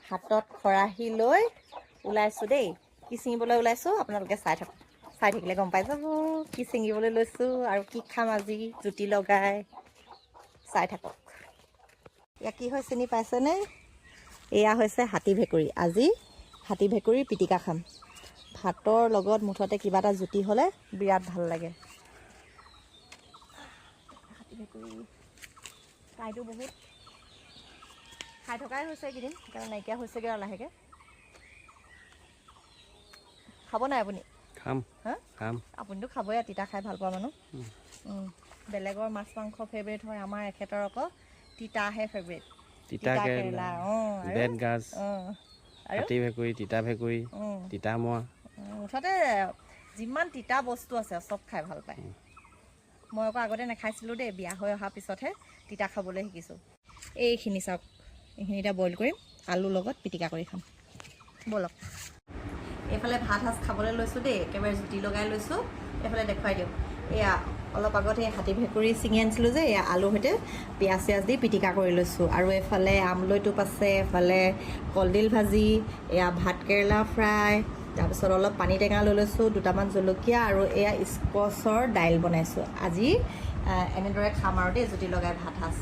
হাতত খৰাহী লৈ ওলাইছোঁ দেই। কি ছিঙিবলৈ ওলাইছোঁ আপোনালোকে চাই থাকক, চাই থাকিলে গম পাই যাব কি ছিঙিবলৈ লৈছোঁ আৰু কি খাম আজি জুতি লগাই। চাই থাকক। এয়া কি হয় চিনি পাইছেনে? এয়া হৈছে হাতী ভেকুৰী। আজি হাতী ভেকুৰীৰ পিটিকা খাম ভাতৰ লগত। মুঠতে কিবা এটা জুতি হ'লে বিৰাট ভাল লাগে। হাতী ভেকুৰী কাঁইটো বহুত খাই থকাই হৈছে এইকেইদিন, সেইকাৰণে নাইকিয়া হৈছেগৈ আৰু লাহেকৈ। খাব নাই আপুনি? খাম। হা? খাম। আপুনিতো খাবই আৰু, তিতা খাই ভাল পোৱা মানুহ। বেলেগৰ মাছ মাংস ফেভৰেট হয়, আমাৰ এখেতৰ আকৌ তিতাহে ফেভৰেট। তিতা কেৰেলা, অঁ, আৰু বেত গাজ, অঁ, আৰু হাতী ভেকুৰী, তিতা ভেকুৰী, তিতা মোৱা। মুঠতে যিমান তিতা বস্তু আছে চব খাই ভাল পায়। মই আকৌ আগতে নাখাইছিলোঁ দেই, বিয়া হৈ অহাৰ পিছতহে তিতা খাবলৈ শিকিছোঁ। এইখিনি চাওক, এইখিনি এতিয়া বইল কৰিম, আলুৰ লগত পিটিকা কৰি খাম। ব'লক, এইফালে ভাত সাজ খাবলৈ লৈছোঁ দেই, একেবাৰে জুতি লগাই লৈছোঁ। এইফালে দেখুৱাই দিওঁ, এয়া অলপ আগত এই হাতী ভেকুৰী ছিঙি আনিছিলোঁ যে, এয়া আলুৰ সৈতে পিঁয়াজ চিয়াজ দি পিটিকা কৰি লৈছোঁ। আৰু এইফালে আমলৈ টোপ আছে, এফালে কলডিল ভাজি, এয়া ভাত কেৰেলা ফ্ৰাই, তাৰপিছত অলপ পানী টেঙা লৈ লৈছোঁ, দুটামান জলকীয়া আৰু এয়া স্কচৰ দাইল বনাইছোঁ। আজি এনেদৰে খাম আৰু দেই জুতি লগাই ভাত সাজ।